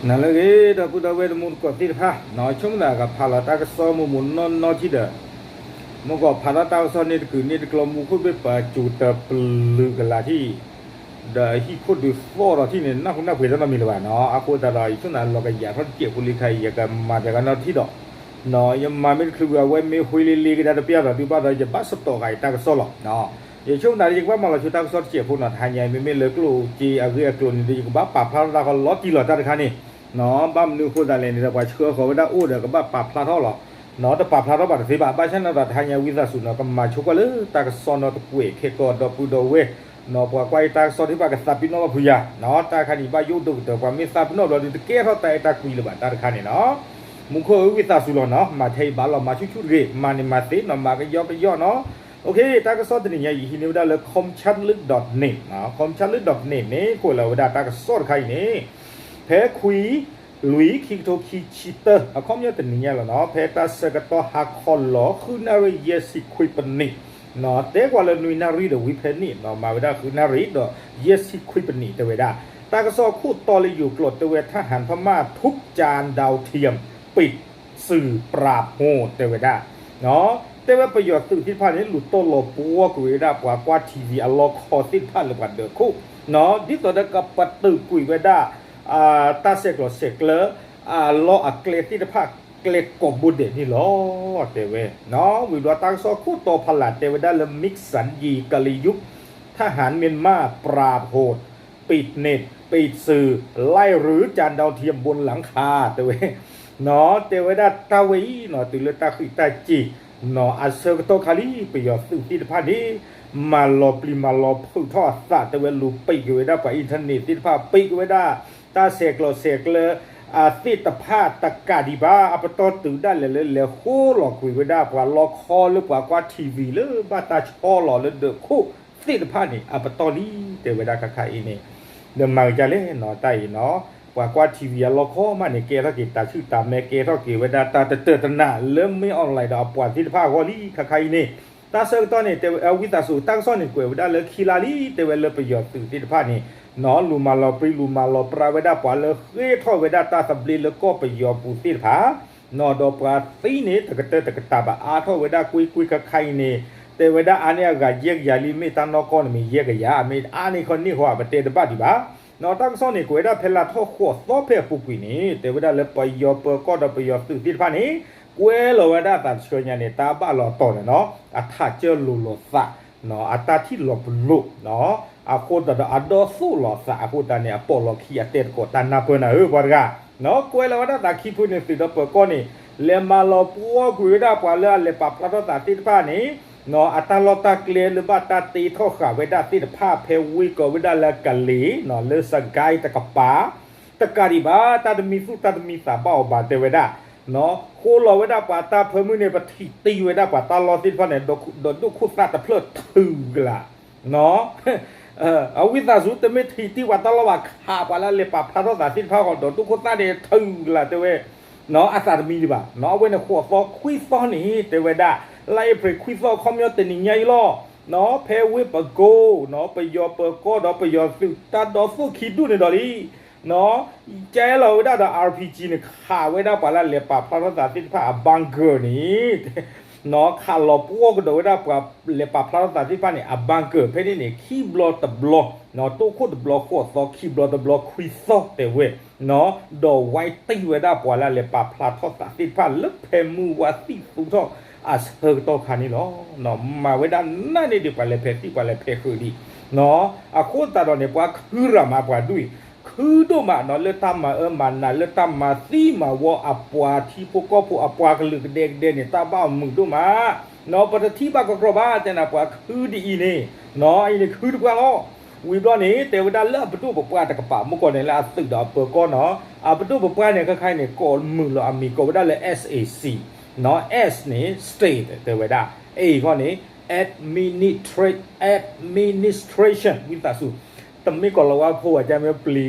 နၤလၢအဂ့ၤ ဒီပုၢ်ဒီဝဲၢ်တံၤသကိးသ့ၣ်တဖၣ်, ဆိကမိၣ်သးကဖးလီၤတၢ်ကစီၣ်မုာ်မုာ်နီၢ်နီၢ်ထံဒီး မ့ၢ်ကီးဖးထီၣ်တၢ်ကစီၣ်န့ၣ်တကုာ်န့ၣ်တကျိၤမူခိၣ်ဘ့ၣ် ပာ်စူၤတပျုာ်ကလာ်ထံၣ် ဒီးဟံၣ်ခိၣ်ဒုးသီၣ်ဒီးထံၣ်န့ၣ် နၢ်ဟူနၢ်ပှ့ၤတၢ်နီတမံၤလၢၤဘၣ်နီၤ. အဃိသတးဒီး ယဆိကမိၣ်သးလီၤကယာ်ထီၣ်တစဲးဖိလံခါအံၤ ယကမၤတၢ်ကနီၣ်ထံၣ်ဒီး ယမၤမ့ၢ်တချုးဝံၤ အဝဲမ့ၢ်ဃ့လ့လ့ကဒါတပျၢ်ဒီး ဒုးဘၣ်ဒီး ယဘၣ်စတီးဃာ်အံၤတၢ်ကစီၣ်လီၤ. ယဆိကမိၣ်သးလၢယကဘၣ်မၤလီၤဆိတၢ်ကစီၣ်တစဲးဖိနီၤ တဟါညါအံၤ မ့မ့ၢ်လၢကျိၣ်စ့အဂ့ၢ်အကျိၤန့ၣ်ဒီး ယကဘၣ်ပာ်ဖျါထီၣ်တၢ်ဃီလီၤတံၢ်လီၤတၢ်တခါန့ၣ် ဘၣ်မနုၤအဃိသတးလဲၣ်န့ၣ်ဒီး ပှၤဆှၢဃီၤဝဲဒၣ်အိၣ်ဒီးကဘၣ်ပာ်ဖျါထီၣ်လီၤ. တပာ်ဖျါထီၣ်ဘၣ်တသ့ဘၣ်. ဘၣ်ဆၣ်န့ၣ်ဒီး တဟါညါဝံသးစူၤနီၤ ကမၤဆိကွၢ်လၢတၢ်ကစီၣ်နီၤတကွဲးခဲကီးဒီပုၢ်ဒီဝဲၢ်နီၤ ပှၤကွၢ်အံၤတၢ်ကစီၣ်သ့ၣ်တဖၣ်ကသးပ့ၤနီၣ်ဘၣ်ဖုးယၤနီၤ. တၢ်တခါန့ၣ် ဘၣ်ယိၣ်ဒိၣ်ကတၢၢ် ပှၤမ့ၢ်သးပ့ၤနီၣ်ဘျီဒီး တကဲထီၣ်တၢ်အဲၣ်တၢ်ကွံလၢၤဘၣ်တၢ်တခါန့ၣ်နီၤ. မူခိၣ်ဧၢ ဝံသးစူၤလီၤနီၤ မၤထဲအံၤဘၣ်လီၤ မၤဆူၣ်ဆူၣ်တဂ့ၤ မၤန့ၣ်မၤသ့နီၤ မၤကယီကယီနီၤ. တၢ်ကစီၣ်တနံၤညါအံၤ ဟံးန့ၢ်ဝဲဒၣ်လၢ ခီမဆၣ်လုၣ် dot net နီၤ ခီမဆၣ်လုၣ် dot net န့ၣ် ကွဲးလီၤဝဲဒၣ်တၢ်ကစီၣ်တခါအံၤန့ၣ် ဖဲခွံ လွံၢ် ခံကထိခံဆံတၢ အခီပညီတနံၤညါလီၤနီၤ ဖဲတၢ်ဆၢကတီၢ်ဟါခီလီၤ ဃုနၣ်ရံၣ်ယဲၢ်ဆံခွံပနံး တဲကွၢ်လၢနွံနၣ်ရံၣ်ဒီးဝံၤဖဲန့ၣ်နီၤ မၤဝဲဒၣ်ဃုနၣ်ရံၣ်ဒီးယဲၢ်ဆံခွံပနံးတဲဝဲဒၣ် တၢ်ကစီၣ်ခိၣ်တီလၢယိၤကျိာ်တဲဝဲ ทหารพม่าทุบจานดาวเทียม ปิดสื่อปราบโหด တဲဝဲဒၣ် တဲဝဲပယီၤသုးသ့ၣ်တဖၣ်န့ၣ် လူၤတီၢ်လီၤပှီၢ်ကွံာ်ဝဲဒၣ်ပှၤကွၢ် ထံဝံၤ အလီခီသ့ၣ်တဖၣ်လၢပှၤဒၢးခိၣ် ဒ်သိးဒီးကပတုာ်ကွံာ်ဝဲဒၣ် တၢ်ဆဲးကျိးဆဲးကျၢ အလီၢ်အကျဲသ့ၣ်တဖၣ် ကျဲကိးဘိဒဲးန့ၣ်လီၤ တဲဝဲ ဝံၤဘျီတၢ်ကစီၣ်ခိၣ်တီဖီလာ်တဲဝဲဒၣ်လၢ มิกซันยิง กลยุทธ์ ทหารเมียนมาปราบโหด ปิดเน็ต ปิดสื่อ ไล่รื้อจานดาวเทียมบนหลังคา တဲဝဲ တဲဝဲဒၣ်တၢ်ဝဲအံၤနီၤ တုၤလၢတၢ်ဃံးတၢ်စ့ၤနီၤ အဆၢကတီၢ်ခါလံ ပယီၤသုးသ့ၣ်တဖၣ်န့ၣ် မၤလီၤပျံၤမၤလီၤဖုးထီၣ်အသး တဲဝဲလူၤပိတ်ကွံာ်ဝဲဒၣ်ပှၤ internet သ့ၣ်တဖၣ် ပိတ်ကွံာ်ဝဲဒၣ် တၢ်ဆဲးကျိးဆဲးကျၢ သ့ၣ်တဖၣ်တကးဒံးဘၣ် အပတီၢ်တုၤဒၣ်လဲာ်လၢလဲၤဃိလီၤကွံာ်ဝဲဒၣ်ပှၤလီခီလၢပှၤကွၢ် ထံဝံၤ လၢဘၣ်တၢ်ဆီလီၤလၢဒၢးခိၣ်သ့ၣ်တဖၣ်န့ၣ် အပတီၢ်လံ တဲဝဲဒၣ်ခါခါအံၤန့ၣ် ဒီးမၤကဒါလဲၣ်နီၤ တၢ်အံၤနီၤ ပှၤကွၢ် ထံဝံၤ အလီခီမးန့ၣ် ကဲထီၣ်က့ၤတၢ်ဆူၣ်တၢ်မဲ ကဲထီၣ်က့ၤဝဲဒၣ်တၢ်တတၢာ်တနးလၢ မင်းအောင်လှိုင် ဒီးအပှၤသ့ၣ်တဖၣ်အဂီၢ်လံ ခါခါအံၤန့ၣ် တၢ်ဆၢကတီၢ်န့ၣ် တဲဝဲ ဝံသးစူၤ တၢ်ကစီၣ်န့ၣ်ကွဲးဝဲဒၣ်လၢခံလါလံ တဲဝဲလၢပယီၤသုးသ့ၣ်တဖၣ်န့ၣ် လူၤမၤလီၤပြံလူၤမၤလီၤပြါဝဲဒၣ်ပှၤလၢဃ့ထီၣ်ဝဲဒၣ်တၢ်သဘျ့လၢကီၢ်ပယီၤပူၤသ့ၣ်တဖၣ် ဒီးပှၤသံန့ၣ် တကတၢၢ်တကတၢၢ်ဘၣ်အါထီၣ်ဝဲဒၣ်ကွ့ကွ့ခါခါအံၤန့ၣ် တဲဝဲဒၣ်အါန့ၢ်အဂၤယဲၢ်ကယၤလံ မ့ၢ်တၢ်နီၢ်ကီၢ်န့ၣ်မ့ၢ် ယဲၢ်ကယၤ မ့ၢ်အါန့ၢ်ခီန့ၢ်ဃီ ပတဲတဘၣ်ဒံးဘၣ် တၢ်ကစီၣ်န့ၣ် ကွဲးဝဲဒၣ်ဖဲလါထီၣ်ဃိးသီဖဲအပူၤကွံာ်န့ၣ် တဲဝဲဒၣ်လၢပယီၤပၢၤကီၢ်ဒီးပယီၤသုးသ့ၣ်တဖၣ်န့ၣ် ကွဲးလီၤဝဲဒၣ်အသးတဆှၢညါန့ၣ် တၢ်ဘၣ်လီၤတီၤန့ၣ်နီၤ အထးကၢလိၤလိာ်သး အတၢ်ထံၣ်လီၤပလိာ် အဃိသတးဒီးအဒီသူၣ်လီၤသးအဃိသတးန့ၣ် အပိာ်လီၤခံအတဲတကိးတၢ်နၢ်ပၢၢ်နၤဧၢ ပှၤတဂၤ ကွဲးလီၤဝဲဒၣ်သးခံဖုန့ၣ် သုးဒီးပၢၤကီၢ်န့ၣ် လဲၤမၤလီၤပှီၢ်ကွံာ်ဝဲဒၣ်ပှၤလၢအလဲၤပာ်ဖျါထီၣ်သးသ့ၣ်တဖၣ်န့ၣ် အတၢ်လီၢ်တၢ်ကျဲလၢဘၣ်တၢ်တ့ထီၣ်ဃာ်ဝဲဒၣ်သ့ၣ်တဖၣ် ဖဲဝ့ၢ်ကီးဝဲဒၣ်လၢကလ့ၤ လၢစကဲတကပၤ တကးဒံးဘၣ် တၢ်တမံသူၣ်တၢ်တမံသးဘၣ်အီၤဘၣ်တဲဝဲဒၣ် ဃိလီၤဝဲဒၣ်ပှၤတၢ်ဖၢမုၢ်န့ၣ် ပထံၣ်တံၢ်ဝဲဒၣ်ပှၤတၢ်လီၢ်သ့ၣ်တဖၣ်န့ၣ် ဒီးဒိၣ်ခိၣ်သၣ်တဖျၢၣ်ထုးကလး အဝံသးစူၤ တမ့ၢ်ထံၣ်တံၢ်ပှၤတၢ်လီၢ်ဘၣ် ခးပှၤလၢအလဲၤပာ်ဖျါထီၣ်သးသ့ၣ်တဖၣ်ဃီ ဒီးဒိၣ်ခိၣ်သၣ်န့ၣ်ထုးကလးတဲဝဲ အသးတမံဒံးဘၣ် အဝဲန့ၣ်ဃိးသီခွံသီန့ၣ် တဲဝဲဒၣ် လါအ့ဖြ့ၣ်ခွံသီအခီပညီတနံၤညါအံၤလီၤ ဖဲဝ့ၢ်ပကိ ပယီၤပၢၤကီၢ်ဒီးပယီၤသုးတၢ်ဒီသိၣ်ခံဒူၣ်န့ၣ်ဒီးလံ ကဲလီၤဝဲဒၣ်ဒီး RPG န့ၣ် ခးဝဲဒၣ်ပှၤလၢအလဲၤပာ်ဖျါထီၣ်သးသ့ၣ်တဖၣ်အ bunker န့ၣ် ခးလီၤပှီၢ်ကဒီးဝဲဒၣ်ပှၤလဲၤပာ်ဖျါထီၣ်သးသ့ၣ်တဖၣ်န့ၣ် အ bunker ဖဲန့ၣ်န့ၣ် ခံဘျီတဘျီ တိၢ်ခိၣ်တဘျီဃိးသီ ခံဘျီတဘျီခွံသီတဲဝဲ ဒီးဝဲတံၢ်ဝဲဒၣ်ပှၤလၢအလဲၤပာ်ဖျါထီၣ်သးသ့ၣ်တဖၣ်လၢဖဲမုၢ်ဝါသံၣ်သူထီၣ်အဆၢကတီၢ်ခါန့ၣ်လီၤ. မၤဝဲဒၣ်နၢ်န့ၢ်ဒံးပှၤလဲၤဖဲးသံၣ်ပှၤလဲၤဖဲးဃုာ်ဒံး အဃိသတးဒီးန့ၣ် ပှၤခုရၤမးပှၤဒ်အံၤ ခုဒိၣ်မးနီၤ လၢတၢ်မၤအၢမၤနး လၢတၢ်မၤသံမၤဝီအပှၤထံဖိကီၢ်ဖိအပှၤကလုာ်ကဒဲကဒဲန့ၣ် တၢ်ဘၣ်အမုာ်ဒိၣ်မး နီၤ ပတထံၣ်ဘၣ်ကီကီဘၣ် တဲနၤပှၤခုဒ်အံၤန့ၣ် နီၤ အံၤန့ၣ်ခုတပှၢ်လီၤ. ဝံၤဘျီန့ၣ် တဲဝဲဒၣ်လၢအပဒိၣ်ပပှၢ်တကပၤ မုၢ်ကီၢ်န့ၣ်လၢအသုးဒီးအပၢၤကီၢ်နီၤ အပဒိၣ်ပပှၢ်န့ၣ် ခဲခါအံၤန့ၣ် ကိးမုာ်လီၤအမံၤ ကိးဝဲဒၣ်လၢ SAC နီၤ S န့ၣ် state တဲဝဲဒၣ် A ခီန့ၣ် administra- administration ဝံသးစူၤ တမ့ၢ်ကိးလီၤဝါဖိဘၣ် ကမ့ၢ်ပျံ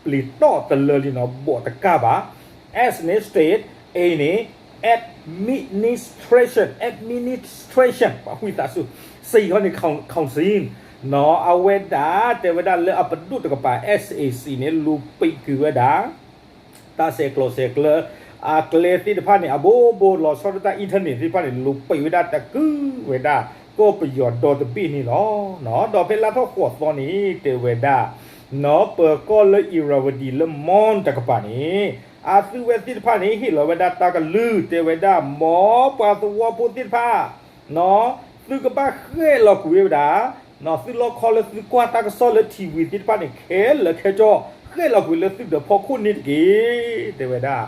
ၤတီၣ်တလၢလံနီၤ ဘိးတကၢ်ဘၣ် S န့ၣ် state, A န့ၣ် administration, administration ပှၤဝံသးစူၤ C ခီန့ၣ် council နီၤ အဝဲဒၣ်တဲဝဲဒၣ်လၢအပဒိၣ်တကပၤ SAC န့ၣ် လူၤပိတ်ကွံာ်ဝဲဒၣ် တၢ်ဆဲးကျိးဆဲးကျၢ အကျဲသ့ၣ်တဖၣ်န့ၣ် အဘိဘိလီၤဆီဒၣ်တၢ် internet သ့ၣ်တဖၣ်န့ၣ် လိာ်ပိတ်ဝဲဒၣ်တကုာ်ဝဲဒၣ် ကီၢ်ပယီၤဒီတဘ့ၣ်န့ၣ်လီၤ. ဒီးဖဲလါထီၣ်ဃိးသီန့ၣ် တဲဝဲဒၣ် နီၢ်ပၢၤကီၢ်လၢ Irrawaddy လၢ Mon တကပၤန့ၣ် အသုဝဲသ့ၣ်တဖၣ်န့ၣ် ဟ့ၣ်လီၤဝဲဒၣ်တၢ်ကလုၢ် တဲဝဲဒၣ် မ်ပှၤသဝီဖိသ့ၣ်တဖၣ် နီၢ် သုကဘၣ်ဃဲၣ်လီၤကွံာ်ဝဲဒၣ် နီၢ် သုလီခီလၢသုကွၢ်တၢ်ကစီၣ်လၢ ထံဝံၤ သ့ၣ်တဖၣ်န့ၣ် ခဲလၢာ်ခဲဆ့ ဃဲၣ်လီၤကွံာ်လၢသုဒၢးဖီခိၣ်န့ၣ်တက့ၢ် တဲဝဲဒၣ်.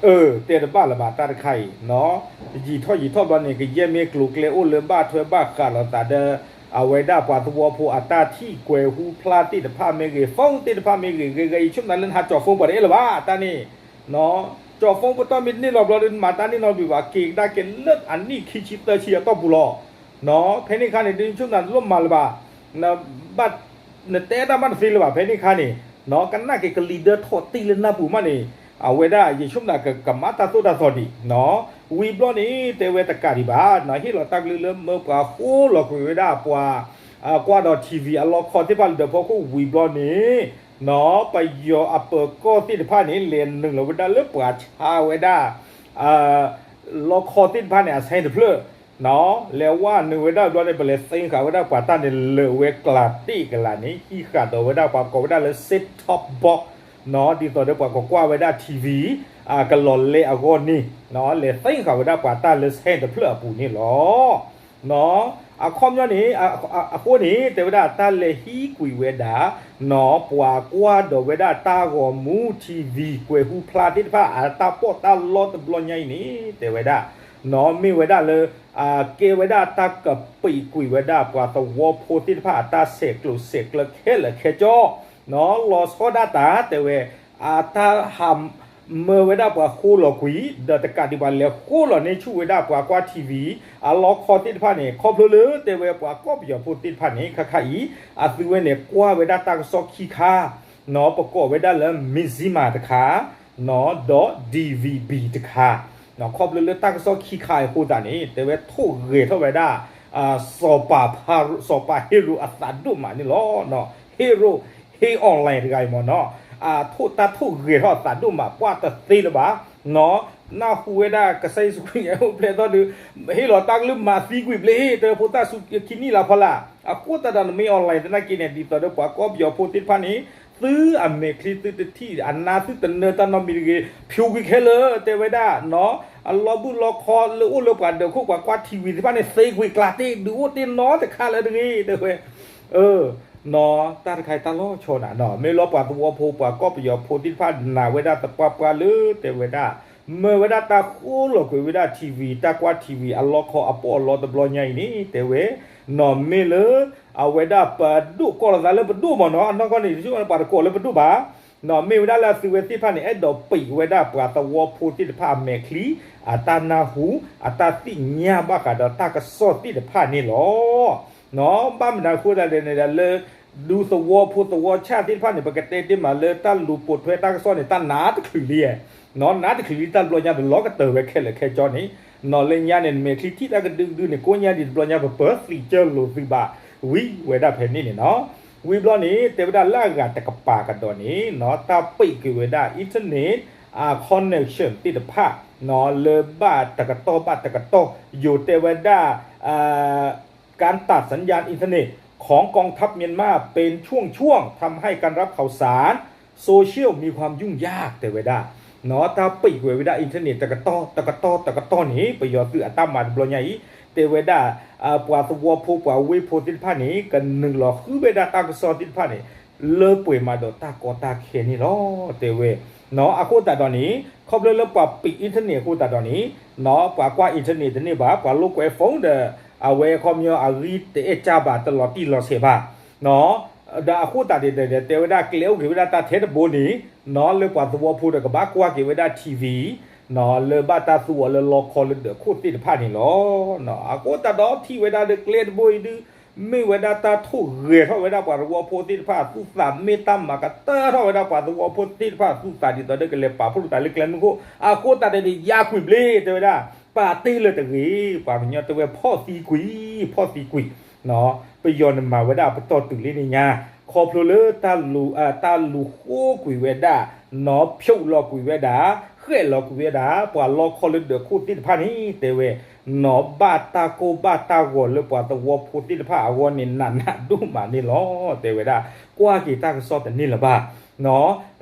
အၢ တဲတဘၣ်လၢၤဘၣ်တၢ်တခါအံၤ နီၢ် ယံာ်ထီၣ်ယံာ်ထီၣ်ဘျီန့ၣ် ကယဲၢ်မ့ၢ်ကျိၤကျဲအိၣ်လၢဘၣ်ထွဲဘၣ်ဃးလိာ်သးဒီး အဝဲဒၣ်ပှၤသဝီဖိအတၢ်ထံၣ်ကွဲၤဟူဖျါသ့ၣ်တဖၣ်မ့ၢ်ဂ့ၤ phone သ့ၣ်တဖၣ်မ့ၢ်ဂ့ၤ ဂ့ၤဂ့ၤ ယဆိကမိၣ်လၢနဟးကၠီၤ phone ပှၤတအဲၣ်လၢၤဘၣ် တၢ်န့ၣ် နီၢ် ကၠီၤ phone ပတီၢ်မ့ၢ်တန့ၢ်လီၤဘျီဒီး နမၤတၢ်န့ၣ်နီတမံၤဘၣ် က့ၤကဒါက့ၤလၢအနံၣ်ခံဆံသၢဆံအတီၢ်ပူၤလီၤ. နီၢ် ဖဲန့ၣ်အခါန့ၣ် ဒ်ယဆိကမိၣ်နလိၣ်မၤလၢၤဘၣ် နဘၣ် နတဲတၢ်မးတသ့လၢၤဘၣ် ဖဲန့ၣ်အခါန့ၣ် နီၢ် ကနၣ်က့ၤကလံၤဒၢထီၣ်တံၢ်လၢနၢ်ပူၤမးန့ၣ် အဝဲဒၣ်ယဆိကမိၣ်ကကမၤတၢ်သိၣ်တၢ်သီဒံး နီၢ် ဝံၤဘျီန့ၣ် တဲဝဲတကးဒံးဘၣ် နီၢ် ဟ့ၣ်လီၤတၢ်ကလုၢ်လၢမၢပှၤဃိလီၤကွံာ်ဝဲဒၣ်ပှၤ ကွၢ်ဒီး ထံဝံၤ အလီခီသ့ၣ်တဖၣ်လၢဒၢးဖီခိၣ်ဝံၤဘျီန့ၣ် နီၢ် ပယီၤအပၢၤကီၢ်သ့ၣ်တဖၣ်န့ၣ် လဲၤနုာ်လီၤဝဲဒၣ်လၢပှၤဆါဝဲဒၣ် လီခီသ့ၣ်တဖၣ်န့ၣ် အဆဲတဖျၢၣ် နီၢ် လဲၤဝဲနုာ်ဝဲဒၣ်ဘျီန့ၣ် ပလဲၤသ့ဃာ်ဝဲဒၣ်ပှၤတၢ်န့ၣ်လၢာ်ဝဲကျးတ့ၢ်ကလာ်န့ၣ် ဟံးဃာ်ဒီးဝဲဒၣ်ပှၤကိးဝဲဒၣ်လၢ set top box နီၢ် ဒ်သိးဒီးပှၤကကွၢ်ဝဲဒၣ် ထံဝံၤ ကလီၤလဲအဂီၢ်န့ၣ် နီၢ် လဲၤသ့ဃာ်ဝဲဒၣ်ပှၤတၢ်လၢဆဲတဖျၢၣ်အပူၤန့ၣ်လီၤ. နီၢ် အခီပညီန့ၣ် အဃိန့ၣ် တဲဝဲဒၣ်တၢ်လဲၤဟံးကွံာ်ဝဲဒၣ် နီၢ် ပှၤကွၢ်ဒီးဝဲဒၣ်တၢ်ဂီၤမူ ထံဝံၤ ကွဲၤဟူဖျါသ့ၣ်တဖၣ် အတၢ်ပီးတၢ်လီတဘျီညါအံၤန့ၣ် တဲဝဲဒၣ် နီၢ် မ့ၢ်ဝဲဒၣ်လၢ ကဲဝဲဒၣ်တၢ်ကပံာ်ကွံာ်ဝဲဒၣ်ပှၤသဝီဖိသ့ၣ်တဖၣ်အတၢ်ဆဲးကျိးဆဲးကျၢခဲလၢာ်ခဲဆ့ နီၢ် လီၤဆီဒၣ်တၢ် တဲဝဲ အတၢ်ဟးမၢဝဲဒၣ်ပှၤဃိလီၤကွံာ် ဒီးတကးဒံးဘၣ်လဲၤဃိလီၤန့ၢ်ဆူၣ်ဝဲဒၣ်ပှၤကွၢ် ထံဝံၤ အလီခီသ့ၣ်တဖၣ်န့ၣ် ခီဖျိလၢတဲဝဲပှၤကီၢ်ပယီၤဖိသ့ၣ်တဖၣ်န့ၣ် ခါခါအံၤ အသုဝဲန့ၣ်ကွၢ်ဝဲဒၣ်တၢ်ကစီၣ်ခံခါ နီၢ် ပကိးဝဲဒၣ်လၢ Mizzima တခါ နီၢ် ဒီး DVB တခါ နီၢ် ခီဖျိလၢတၢ်ကစီၣ်ခံခါအံၤအဃိသတးန့ၣ် တဲဝဲထိၣ်ဂဲၤထီၣ်ဝဲဒၣ် စီၤပၤဟ့ရိးအသးဒိၣ်မးန့ၣ်လီၤ. နီၢ် ဟ့ရိး ဟ့ online တဂၤအံၤမ့ၢ်နီၢ် အထိၣ်တၢ်ထိၣ်ဂဲၤထီၣ်အသးဒိၣ်မး ပှၢ်တသ့လၢၤဘၣ် နီၢ် နၢ်ဟူဝဲဒၣ်ကစၢ်ယ့ၣ်ၡူးခရံာ်အိၣ်ဖျဲၣ်ထီၣ်ဒီး ဟ့ၣ်လီၤတၢ်ကလုၢ်မၤသံကွံာ်ဘျ့ တဲဝဲဖိသၣ်ဆူခံနံၣ်လၢဖီလာ် အဃိသတးဒီးနမ့ၢ် online သနာ်က့န့ၣ် ဒ်သိးဒီးပှၤကီၢ်ပယီၤဖိသ့ၣ်တဖၣ်န့ၣ် သုအမဲာ်ချံသုတထံၣ် အနါသုတနၢတၢ်နီတမံၤတဂ့ၤ ဖျိးကွံာ်ခဲလၢာ် တဲဝဲဒၣ် နီၢ် အလီၢ်ဘူၣ်လီခီလၢအိၣ်လၢပှၤဒၢးခိၣ်ပှၤကွၢ် ထံဝံၤ သ့ၣ်တဖၣ်န့ၣ် သ့ကွံာ်ကျါတ့ၢ် ဒုးအိၣ်တ့ၢ်နီတခါလၢတဂ့ၤ တဲဝဲ နီၢ် တၢ်တခါအံၤတၢ်လီၤဆီနၤ နီၢ် မ့ၢ်လီၤပှၤသဝီဖိ ပှၤကီၢ်ပယီၤဖိသ့ၣ်တဖၣ်နာ်ဝဲဒၣ်သပှၢ်ပှၢ်လၢ တဲဝဲဒၣ် မၢဝဲဒၣ်တၢ်ဃိလီၤကွံာ်ဝဲဒၣ် ထံဝံၤ တၢ်ကွၢ်ထံဝံၤ အလီခီအပီးအလီတဘျီညါအံၤန့ၣ် တဲဝဲ နီၢ် မ့ၢ်လၢ အဝဲဒၣ်ပဒိၣ်ကီၢ်လိာ်သးလၢပဒိၣ်မ့ၢ်နီၢ် အနီၢ်ကီၢ်န့ၣ် ပှၤတကိးလၢပဒိၣ်ဘၣ် နီၢ် မ့ၢ်ဝဲဒၣ်လၢအသုဝဲသ့ၣ်တဖၣ်န့ၣ် အဲၣ်ဒိးပံာ်ဝဲဒၣ်ပှၤသဝီဖိသ့ၣ်တဖၣ်အမဲာ်ချံ အတၢ်နၢ်ဟူ အတၢ်သ့ၣ်ညါဘၣ်ဃးဒီးတၢ်ကစီၣ်သ့ၣ်တဖၣ်န့ၣ်လီၤ. နီၢ် ဘၣ်မနုၤအဃိသတးန့ၣ်ဒီးလၢ ဒူသဝီဖိသဝီဆၣ်သ့ၣ်တဖၣ်န့ၣ် ပကတဲတ့ၢ်မးလၢတၢ်လူၤပိာ်ထွဲတၢ်ကစီၣ်န့ၣ် တၢ်နါတချုးလံ နီၢ် နါတချုးလံ တၢ်တဘျီညါပလီၤကတၢၢ်ဝဲခဲလၢာ်ခဲဆ့န့ၣ် နီၢ် လၢညါန့ၣ် နမဲာ်ချံထံၣ်တၢ်ကဒုကဒုန့ၣ် ကိးညါဒံးတဘျီညါ ပပၢၤသံကၢလိာ်သုဘၣ် ဝံၤဝဲဒၣ်ဖဲန့ၣ်န့ၣ်နီၢ်. ဝံၤဘျီန့ၣ် တဲဝဲဒၣ်လၢအဂၤတကပၤကဒီးန့ၣ် နီၢ် တၢ်ပံာ်ကွံာ်ဝဲဒၣ် internet connection သ့ၣ်တဖၣ် နီၢ် လၢဘၣ်တကတီၢ်ဘၣ်တကတီၢ် ယိၤတဲဝဲဒၣ် การตัดสัญญาณอินเทอร์เน็ตของกองทัพเมียนมาเป็นช่วงๆ ทำให้การรับข่าวสารโซเชียลมีความยุ่งยาก တဲဝဲဒၣ် နီၢ် တၢ်ပံာ်ကွံာ်ဝဲဒၣ် internet တကတီၢ်တကတီၢ်တကတီၢ်န့ၣ် ပယီၤသုးအတၢ်မၤတဘျီညါအံၤ တဲဝဲဒၣ် ပှၤသဝီဖိပှၤဝ့ၢ်ဖိသ့ၣ်တဖၣ်န့ၣ် ကနုာ်လီၤဃုဝဲဒၣ်တၢ်ကစီၣ်သ့ၣ်တဖၣ်န့ၣ် လၢပှဲၤမးဒီးတၢ်ကီတၢ်ခဲန့ၣ်လီၤ တဲဝဲ နီၢ် အဃိသတးဒီးန့ၣ် ခီဖျိလၢပှၤပံာ် internet အဃိသတးဒီးန့ၣ် နီၢ် ပှၤကွၢ် internet တန့ၢ်ဘၣ် ပှၤလိာ်ကွဲ phone ဒီး အဝဲခီပညီအဂံၢ်တအဲၣ်ကၢ်ဘၣ် တလီၤတံၢ်လီၤဆဲးဘၣ် နီၢ် ဒီးအဃိသတးဒီး တဲဝဲဒၣ်ကျဲအိၣ်က့ၤဝဲဒၣ်တၢ်ထဲတဘိန့ၣ် နီၢ် လၢပှၤသဝီဖိဒီးကဘၣ်ကွၢ်က့ၤဝဲဒၣ် ထံဝံၤ နီၢ် လၢဘၣ်တၢ်သူအီၤလၢလီခီလၢဒၢးခိၣ်သ့ၣ်တဖၣ်န့ၣ်လီၤ. နီၢ် အဃိသတးဒီးထံၣ်ဝဲဒၣ်ဒီးကျဲတဘိအံၤဒုး မ့ၢ်ဝဲဒၣ်တၢ်ထိၣ်ဂဲၤထီၣ်ဝဲဒၣ်ပှၤသဝီဖိသ့ၣ်တဖၣ်အသူၣ်သး မ့ၢ်တၢ်မၤကတၢၢ်ထီၣ်ဝဲဒၣ်ပှၤသဝီဖိသ့ၣ်တဖၣ်အသူၣ်သး ဒ်သိးဒီးကလဲၤပာ်ဖှိၣ်လိာ်သးလၢကျဲမုၢ်ခိၣ် အဃိသတးဒီးန့ၣ် ယါကွံာ်ဘျ့ တဲဝဲဒၣ် ပာ်တ့ၢ်လၢၤတဂ့ၤ ပှၤကညီတဲဝဲဖီၣ်သံကွံာ် ဖီၣ်သံကွံာ် နီၢ် ပယီၤန့ၣ်မၤဝဲဒၣ်အပတီၢ်တုၤလံန့ၣ်ညါ ခီဖျိလၢ တၢ်လူၤဃိကွံာ်ဝဲဒၣ် နီၣ်ဖျိးလီၤကွံာ်ဝဲဒၣ်, ဃဲးလီၤကွံာ်ဝဲဒၣ် ပှၤလီခီလၢဒၢးခိၣ်သ့ၣ်တဖၣ်န့ၣ် တဲဝဲ, နီၣ်ဘၣ်တၢ်ကိၢ်ဘၣ်တၢ်ဂီၤလၢပှၤသဝီဖိသ့ၣ်တဖၣ်အဂီၢ်န့ၣ် နးနးဒိၣ်မးန့ၣ်လီၤ. တဲဝဲဒၣ် ကွၢ်က့ၤတၢ်ကစီၣ်တန့ၢ်လၢၤဘၣ်.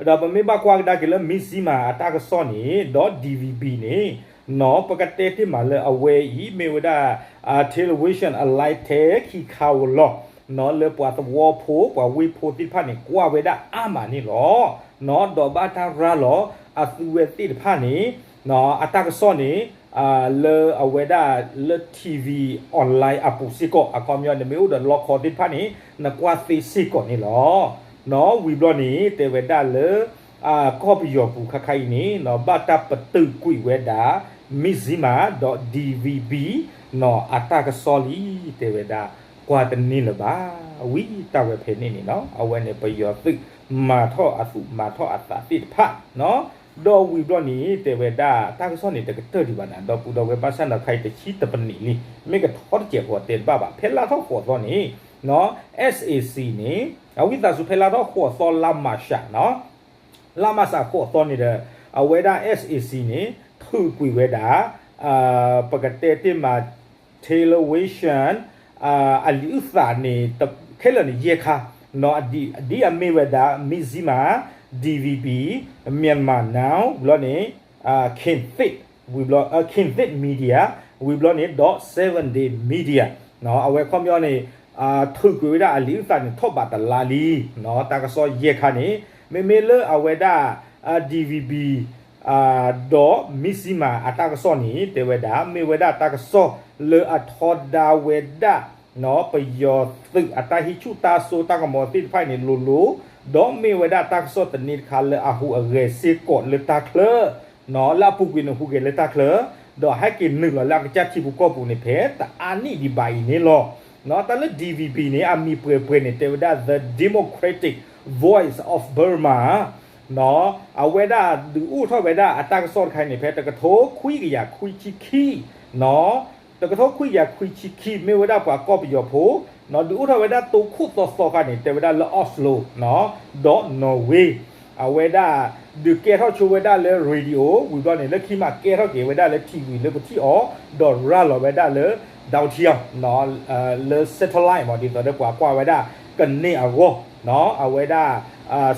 ဒီးပမ့ၢ်ဘၣ်ကွၢ်ကဒါက့ၤလၢ Mizzima အတၢ်ကစီၣ်န့ၣ် ဒီး D V B န့ၣ် နီၣ် ပကတဲတ့ၢ်မးလၢအဝဲအံၤ မ့ၢ်ဝဲဒၣ် television အ live ထဲခံခါဧိၤလီၤ. နီၣ် လၢပှၤသဝီဖိ ပှၤဝ့ၢ်ဖိသ့ၣ်တဖၣ်န့ၣ် ကွၢ်ဝဲဒၣ်အါမးန့ၣ်လီၤ. နီၣ် ဒီးဘၣ်တၢ်ရၤလီၤအသုဝဲသ့ၣ်တဖၣ်န့ၣ် နီၣ် အတၢ်ကစီၣ်န့ၣ် လၢအဝဲဒၣ်လၢ T V online အပူၤစ့ၢ်ကီး အခီပညီန့ၣ် မ့ၢ်အိၣ်ဒီးလီခီသ့ၣ်တဖၣ်န့ၣ် နကွၢ်သ့စ့ၢ်ကီးန့ၣ်လီၤ. နီၣ် ဝံၤဘျီန့ၣ် တဲဝဲဒၣ်လၢ ကီၢ်ပယီၤပူၤခါခါအံၤန့ၣ် နီၣ် ဘၣ်တၢ်ပတုာ်ကွံာ်ဝဲဒၣ် Mizzima ဒီး D V B နီၣ် အတၢ်ကစီၣ်လံ တဲဝဲဒၣ် ကွၢ်တန့ၢ်လၢၤဘၣ်. ဝံၤတၢ်ဝဲဖဲန့ၣ်န့ၣ်နီၣ် အဝဲန့ၣ်ပယီၤသုး မၤထီၣ်အသူၣ်မၤထီၣ်အသးသ့ၣ်တဖၣ် ဒီးဝံၤဘျီန့ၣ် တဲဝဲဒၣ်တၢ်ကစီၣ်န့ၣ် တကတၢၢ်ဒံးဘၣ်နၤ ဒီပုၢ်ဒီဝဲၢ် ဘၣ်ဆၣ်နီၣ် ခါအံၤတဆံတပနံးလံ မ့ၢ်ကထီတစဲးဖိတဲတဘၣ်ဘၣ် ဖဲလါထီၣ်ဃိးသီန့ၣ် နီၣ် S A C န့ၣ် အဝံသးစူၤ ဖဲလါထီၣ်ဃိးသီ လါမၢ်ၡးနီၣ် လါမၢ်ၡးဃိးသီန့ၣ်ဒီး အဝဲဒၣ် S A C န့ၣ် ထုးကွံာ်ဝဲဒၣ် ပကတဲတ့ၢ်မး television အလံာ်အုၣ်သးန့ၣ် ခဲလၢာ်န့ၣ် ယဲၢ်ခါ နီၣ် ဒ်အမ့ၢ်ဝဲဒၣ် Mizzima, D V B, Myanmar Now ဘျီန့ၣ် Kynthei ဝံၤဘျီ Kynthei Media ဝံၤဘျီန့ၣ်ဒီး Seven Day Media နီၣ် အဝဲခီပညီန့ၣ် ထုးကွံာ်ဝဲဒၣ်အလံာ်အုၣ်သးန့ၣ် ထီၣ်ဘးတလါလံ နီၣ် တၢ်ကစီၣ်ယဲၢ်ခါန့ၣ် မ့မ့ၢ်လၢအဝဲဒၣ် D V B ဒီး Mizzima အတၢ်ကစီၣ်န့ၣ် တဲဝဲဒၣ် မ့ၢ်ဝဲဒၣ်တၢ်ကစီၣ်လၢအထီဒါဝဲဒၣ် နီၣ် ပယီၤသုးအတၢ်ဟံးဆူၣ်တၢ်စိတၢ်ကမီၤသ့ၣ်တဖၣ်န့ၣ်လိၤလိၤ ဒီးမ့ၢ်ဝဲဒၣ်တၢ်ကစီၣ်သန့တခါလၢအဟူးအဂဲၤစ့ၢ်ကီးလၢတၢ်ချၢ နီၣ် လၢအပူၤကွံာ်န့ၣ်ဟူးဂဲၤလၢတၢ်ချၢ ဒီးဟဲက့ၤနုာ်လီၤလၢအကစၢ်ထံဖိကီၢ်ဖိန့ၣ် ဖဲတအါနံၣ်ဒံးဘၣ်အံၤန့ၣ်လီၤ. နီၣ် တၢ်လၢ D V B န့ၣ် အမံၤပှဲၤပှဲၤန့ၣ် တဲဝဲဒၣ် The Democratic Voice of Burma နီၣ် အဝဲဒၣ်ဒုးအိၣ်ထီၣ်ဝဲဒၣ်အတၢ်ကစီၣ်တခါအံၤန့ၣ် ဖဲတကထိခွံကယၤခွံဆံခံ နီၣ် တကထိခွံကယၤခွံဆံခံ မ့ၢ်ဝဲဒၣ်ပှၤကီၢ်ပယီၤဖိ နီၣ် ဒုးအိၣ်ထီၣ်ဝဲဒၣ်တိခိၣ်သီသီခါန့ၣ် တဲဝဲဒၣ်လၢ Oslo နီၣ် ဒီး Norway အဝဲဒၣ်ဒုးကဲထီၣ်ဆိဝဲဒၣ်လၢ radio ဝံၤဘျီန့ၣ် လၢခံမးကဲထီၣ်က့ၤဝဲဒၣ်လၢ T V လၢပထံၣ်အီၤ ဒီးရၤလီၤဝဲဒၣ်လၢ ဒၣ်ထံအီၤ လၢ satellite မ့ၢ် ဒ်သိးဒီးပှၤကွၢ်ဝဲဒၣ်ကန့ၢ်အဂီၢ် နီၣ် အဝဲဒၣ်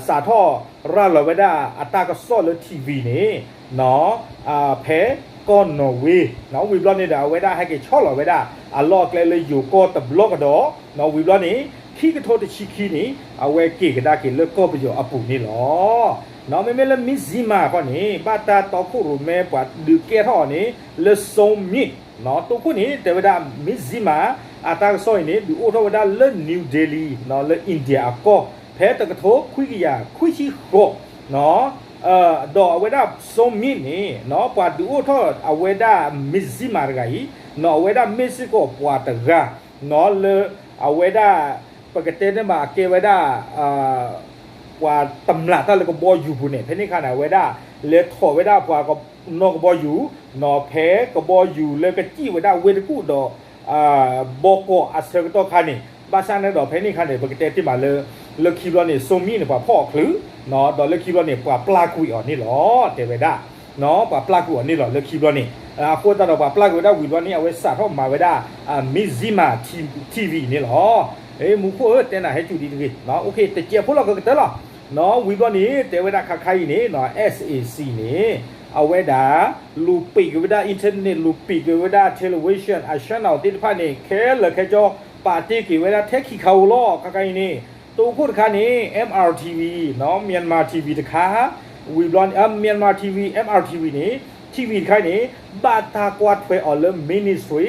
စးထီၣ်ရၤလီၤဝဲဒၣ်အတၢ်ကစီၣ်လၢ T V န့ၣ် နီၣ် ဖဲကီၢ် Norway နီၣ် ဝံၤဘျီန့ၣ်ဒီး အဝဲဒၣ်ဟဲက့ၤဆီလီၤဝဲဒၣ်အလီၢ်အကျဲလၢယိၤကီၢ်တဘျီကဒီး နီၣ် ဝံၤဘျီန့ၣ် ခံကထိတဆံခံန့ၣ် အဝဲက့ၤကဒါက့ၤလၢကီၢ်ပယီၤအပူၤန့ၣ်လီၤ. နီၣ် မ့မ့ၢ်လၢ Mizzima ခီန့ၣ် ဘၣ်တၢ်တီခိၣ်ရိၣ်မဲပှၤဒုးကဲထီၣ်အီၤန့ၣ် လၢ Songmi နီၣ် တိခိၣ်န့ၣ် တဲဝဲဒၣ် Mizzima အတၢ်ကစီၣ်အံၤန့ၣ် ဒုးအိၣ်ထီၣ်ဝဲဒၣ်လၢ New Delhi နီၣ် လၢ India အကီၢ် ဖဲတကထိခွံကယၤခွံဆံဃိး နီၣ် ဒီးအဝဲဒၣ် Songmi န့ၣ် နီၣ် ပှၤဒုးအိၣ်ထီၣ်အဝဲဒၣ် Mizzima တဂၤအံၤ နီၣ် အဝဲဒၣ်မ့ၢ်စ့ၢ်ကီးပှၤတဂၤ နီၣ် လၢအဝဲဒၣ် ပကတဲန့ၣ်မး အကဲဝဲဒၣ် ပှၤတမျၢ်တၢ်လၢကဘီယူၤပူၤန့ၣ် ဖဲန့ၣ်အခါန့ၣ် အဝဲဒၣ်လဲၤထီၣ်ဝဲဒၣ်ပှၤနီၢ်ကဘီယူၤ နီၣ် ဖဲကဘီယူၤလၢကစံၣ်ဝဲဒၣ်ဝ့ၢ်တကူၣ်ဒီး ဘီကီးအဆၢကတီၢ်ခါန့ၣ် ဘၣ်ဆၣ်န့ၣ်ဒီးဖဲန့ၣ်အခါန့ၣ် ပကတဲတ့ၢ်မးလၢ လၢခံဘျီန့ၣ် Songmi န့ၣ် ပှၤဖီၣ်အီၤချုး နီၣ် ဒီးလၢခံဘျီန့ၣ် ပှၤပျၢ်ကွံာ်အီၤန့ၣ်လီၤ တဲဝဲဒၣ် နီၣ် ပှၤပျၢ်ကွံာ်အီၤန့ၣ်လီၤ လၢခံဘျီန့ၣ် အဃိသတးဒီးပှၤပျၢ်ကွံာ်ဝဲဒၣ်ဝံၤဘျီန့ၣ် အဝဲစးထီၣ်မၤဝဲဒၣ် Mizzima T- TV န့ၣ်လီၤ. မူခိၣ်ဧၢ တဲနၤဟဲစူၤဒ်တဂ့ၤ တစဲးဖိလီၤကကတၢၢ်လီၤ. နီၣ် ဝံၤဘျီန့ၣ် တဲဝဲဒၣ်ခါခါအံၤန့ၣ် နီၣ် SAC န့ၣ် အဝဲဒၣ် လူၤပိတ်က့ၤဝဲဒၣ် internet လူၤပိတ်က့ၤဝဲဒၣ် television အ channel သ့ၣ်တဖၣ်န့ၣ် ခဲလၢာ်ခဲဆ့ ပာ်တ့ၢ်က့ၤဝဲဒၣ်ထဲခံခါဧိၤလီၤ ခါခါအံၤန့ၣ် တိခိၣ်တခါန့ၣ် MRTV နီၣ် Myanmar TV တခါ ဝံၤဘျီ Myanmar TV MRTV န့ၣ် TV တခါအံၤန့ၣ် ဘၣ်တၢ်ကွၢ်ထွဲအီၤလၢ Ministry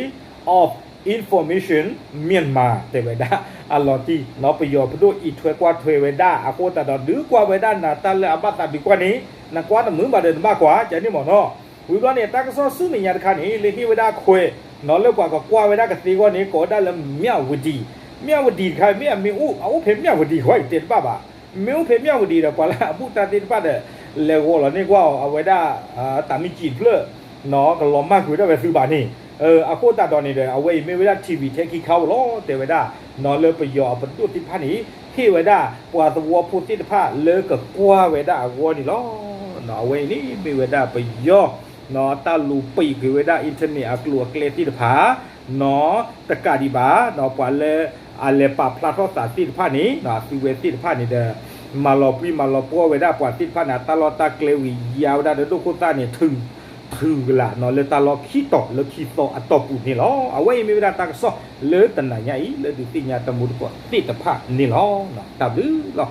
of Information Myanmar တဲဝဲဒၣ် အလီၤတံၢ် နီၣ် ပယီၤပဒိၣ်အံးထွဲကွၢ်ထွဲဝဲဒၣ် အဃိသတးဒီး ဒုးကွၢ်ဝဲဒၣ်နၤတၢ်လၢအဘၣ်သးဒုးကွၢ်န့ၣ် နကွၢ်တမုာ်ဘၣ်ဒီးနဘၣ်ကွၢ် ကန့ၣ်မ့ၢ်နီၣ် ဝံၤဘျီန့ၣ် တၢ်ကစီၣ်ဆူမဲာ်ညါတခါန့ၣ် လၢဟ့ၣ်ဝဲဒၣ်ခွဲး နီၣ် လၢပှၤကကွၢ်ဝဲဒၣ်ကသ့အဂီၢ်န့ၣ် ကိးဝဲဒၣ်လၢ မြဝတီ မြဝတီ တခါ မ့ၢ်အမ့ၢ်အိၣ် အအိၣ်ဖဲမြဝတီ ဃီအံၤတဲတဘၣ်ဘၣ် မ့ၢ်အိၣ်ဖဲမြဝတီဒီး ပှၤလၢအဘူၣ်တၢ်သ့ၣ်တဖၣ်ဒီး လဲၤဂီၤလီၤန့ၢ်ကွၢ်အီၤ အဝဲဒၣ် တၢ်မံကံၣ်တဖျၢၣ် နီၣ် ကလီၤမၢ်ကွံာ်ဒၣ်ဝဲသုဘၣ်န့ၣ် အဃိသတးဒီးန့ၣ်ဒီး အဝဲအံၤမ့ၢ်ဝဲဒၣ် TV ထဲခံခါဧိၤလီၤ တဲဝဲဒၣ် နီၣ် လၢပယီၤအပဒိၣ်သ့ၣ်တဖၣ်န့ၣ် ဟ့ၣ်ဝဲဒၣ်ပှၤသဝီဖိသ့ၣ်တဖၣ်လၢကကွၢ်ဝဲဒၣ်အဂီၢ်န့ၣ်လီၤ. အဝဲအံၤန့ၣ်မ့ၢ်ဝဲဒၣ်ပယီၤ တၢ်လူၤပိတ်ကွံာ်ဝဲဒၣ် internet အကျိၤအကျဲသ့ၣ်တဖၣ် နီၢ်တကးဒံးဘၣ် ပှၤလၢအလဲၤပာ်ဖျါထီၣ်သးသ့ၣ်တဖၣ်န့ၣ် အသုဝဲသ့ၣ်တဖၣ်န့ၣ်ဒီး မၤလီၤပှံမၤလီၤပှီၢ်ဝဲဒၣ်ပှၤသ့ၣ်တဖၣ်န့ၣ် အတၢ်လီၢ်တၢ်ကျဲဝံၤ ယါဝဲဒၣ်ဒီးဒိၣ်ခိၣ်သၣ်န့ၣ် ထုးကလးလၢတၢ်လီၢ်ခံတီၤလၢခံသီအတီၢ်ပူၤန့ၣ်လီၤ. အဝဲအံၤမ့ၢ်ဝဲဒၣ်တၢ်ကစီၣ်လၢတနၤညါအံၤ လၢဒုးသ့ၣ်ညါတမူတကိးသ့ၣ်တဖၣ်န့ၣ်လီၤ. တၢ်ဘျုးလီၤ.